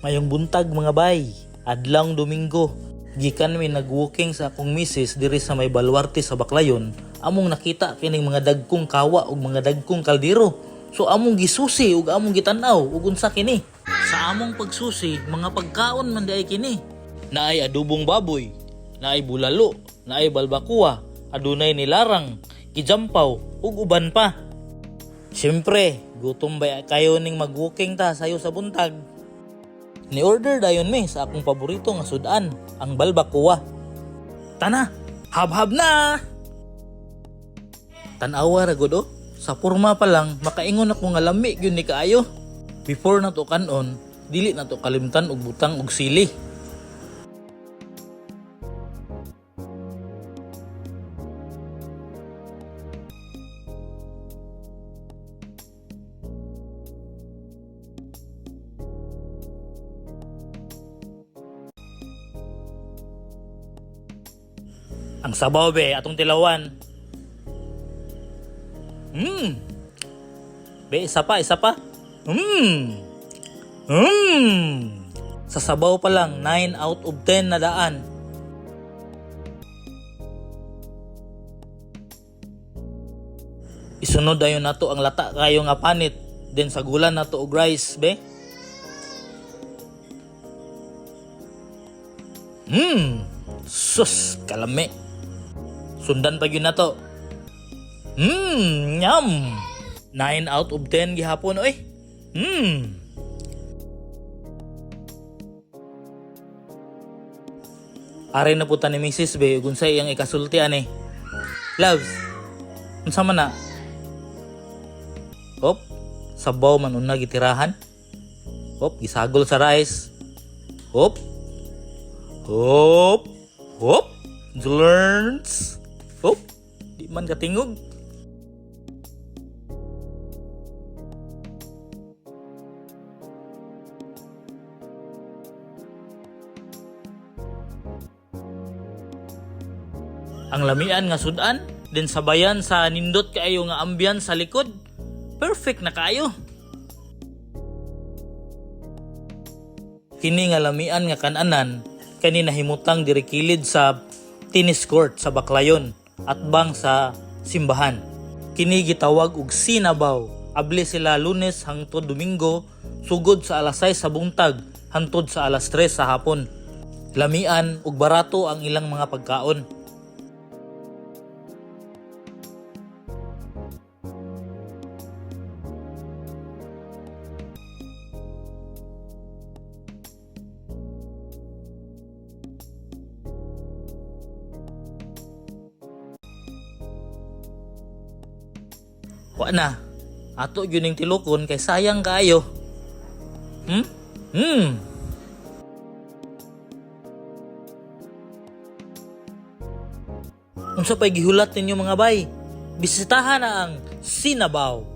Mayong buntag, mga bay. Adlawng Domingo. Gikan mi nag-walking sa akong misis diri sa may baluarte sa Baclayon, among nakita kining mga dagkong kawa ug mga dagkong kaldero. So among gisusi ug among gitan-aw ug unsa kini. Sa among pagsusi, mga pagkaon man diay kini. Naay adobong baboy, naay bulalo, naay balbakuwa, adunay nilarang, kijampaw ug uban pa. Siyempre, gutom ba kayo ning mag-walking ta sayo sa buntag? Ni-order dayon mi sa akong paborito nga sudan, ang balbakuwa. Tana, habhab na! Tan-awa ra gud oh. Sa porma pa lang, makaingon ako nga lami gyud ni kaayo. Before na to kanon, dili na to kalimtan og butang og sili. Ang sabaw be, atong tilawan. Be, isa pa, isa pa. Sa sabaw pa lang, 9 out of 10 na daan. Isunod dayon nato ang lata kayo nga panit. Then sagulan nato og rice, be. Sus, kalami. Sundan pa gyud nato. Yum. 9 out of 10 gihapon oy. Ari na po ta ni Mrs. B, ug unsay iyang ikasulti ani. Loves, unsa man na? Hop, sabaw man una gitirahan. Hop, gisagol sa rice. Hop. Hop. Hop. Learns. Hop. Di man katingog. Ang lamian nga sudan, din sabayan sa nindot kaayo nga ambience sa likod. Perfect na kaayo. Kini nga lamian nga kananan kani nahimutang diri kilid sa tennis court sa Baclayon atbang sa simbahan. Kini gitawag og Sinabaw. Abli sila Lunes hangtod Domingo sugod sa alas 6 sa buntag hangtod sa alas 3 sa hapon. Lamian ug barato ang ilang mga pagkaon. Wa na. Ato gyud ning tilukon kay sayang kaayo. Unsa pay gihulat ninyo, mga bay? Bisitahan na ang Sinabaw.